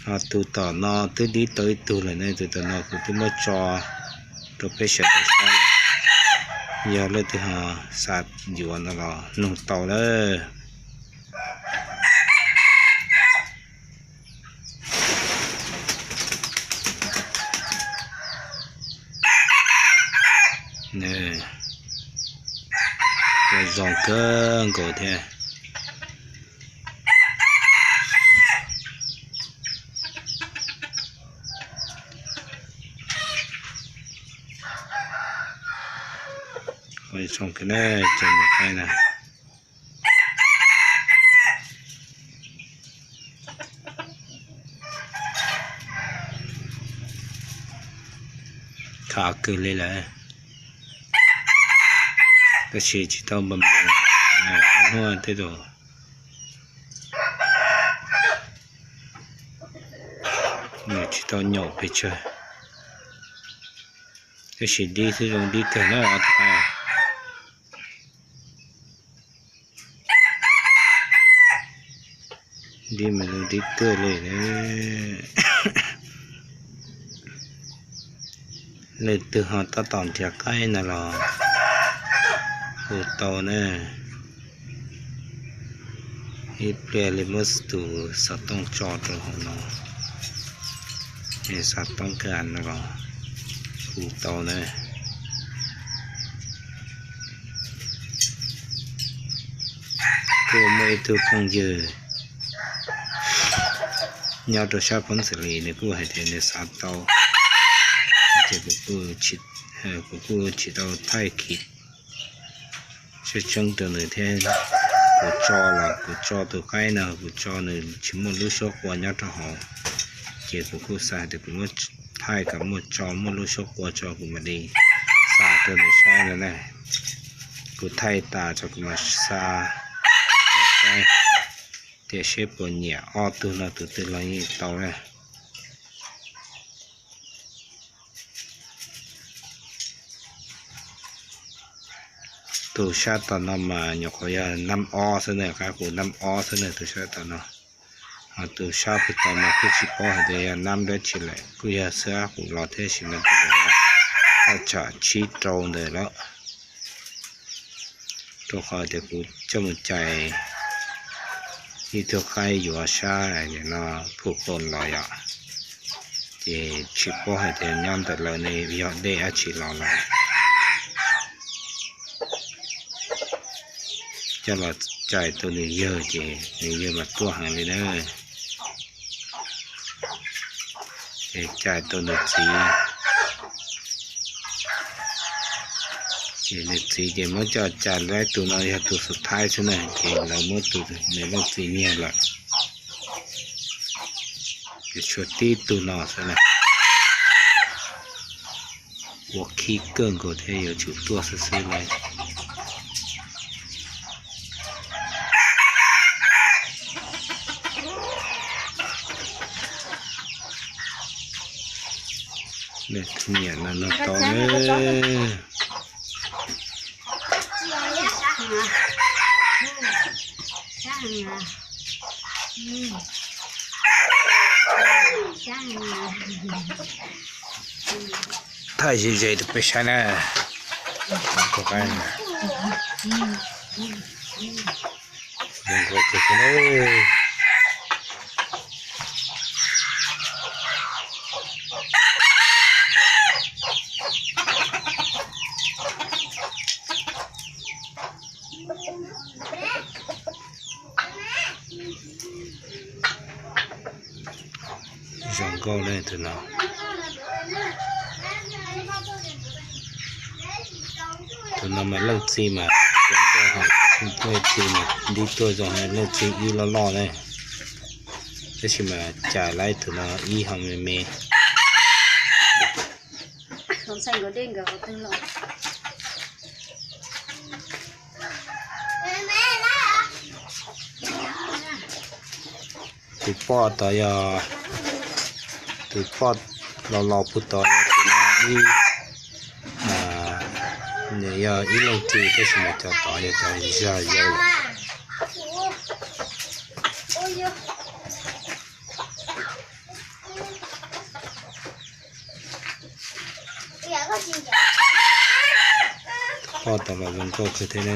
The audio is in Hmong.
Ho tus tom no twb dib tau ib tug lawm ne, tus tom no kuv twb muab tso rau peb sawv daws saib lawm. Yog leej twg ho xav yuav no los nug tau lawm. Zoo kawg nkaus thiab. Zoo kawg na, tseem nyuam qaib na. Khav kawg li lawm, tab sis tsis tau npam npam, hnub tej zaum nws tsis tau nyaum pes tsawg, tab sis dib xwb zoo dib kawg na. Dib mas zoo dib kawg li. Leej twg ho tab tom nrhiav qaib no los hu tau na. Ib pliag li muab tus xov tooj tso rau hauv no, xov tooj kag no los hu tau na. Kuj muaj ib tug phooj ywg nyob rau sab Phoob Xwm Lis nws kuj hais tias nws xav tau, ces kuv kuj tsis tau thaij khiv tseeb tseeb rau nws thiab. Kuv tso los kuv tso tus qaib no kuv tso nws tsis muaj lub suab qua nyob rau hauv, ces kuv kuj xav tias kuv muab thaij kom muaj tso muaj lub suab qua tso kuv mam li xa rau nws saib no na. Kuv thaij tas tso kuv mam xa saib tias seb puas nyiam ob tug no tus twg los yeej tau na. Tus sab tom no mas nyuam qhuav yog nab ob xwb na, qab qus nab ob xwb na tus sab tom no. Ho tus sab puag tom no kuj tsis paub hais tias yog nab dab tsi lawm, kuj yog xwb qab qus los thiab sis mas twb thaj tsam tsib rau ntawd lawm. Rau qhov tias kuv coj mus cais ib tug qaib yuav sab no phu qos los yom, ces tsis paub hais tias nyob ntawm lawv ne yog dej dab tsi los lawm. Coj los cais tus nws yawg ces nws yawg mas tuaj heev li na. Ces cais tus nws txiv, ces nws txiv ces muab coj cais laib tus no yog tus xub thaib xwb na, ces lawv muab tus nws leej txiv nyiag lawm. Ces tshuav tib tug no xwb na. Ua khib kawg nkaus thiab yuav tsum tuaj xwb xwb lawm. Nyiam no no tau na. Thaij ze ze rau peb saib na. Zoo nkauj ne tus no. Tus no mas leej txiv mas, leej txiv mas ntib tuaj zoo, leej txiv ib loj loj ne. Tab sis mas cais laib tus no ib ho me me. Tus poj tod yog, tus poj los los puag tod yog tus no ib, nws yog ib leej txiv tab sis mas cov tod yog cov zaj yau lawm. Poj tom los zoo nkauj kawg thiab ne.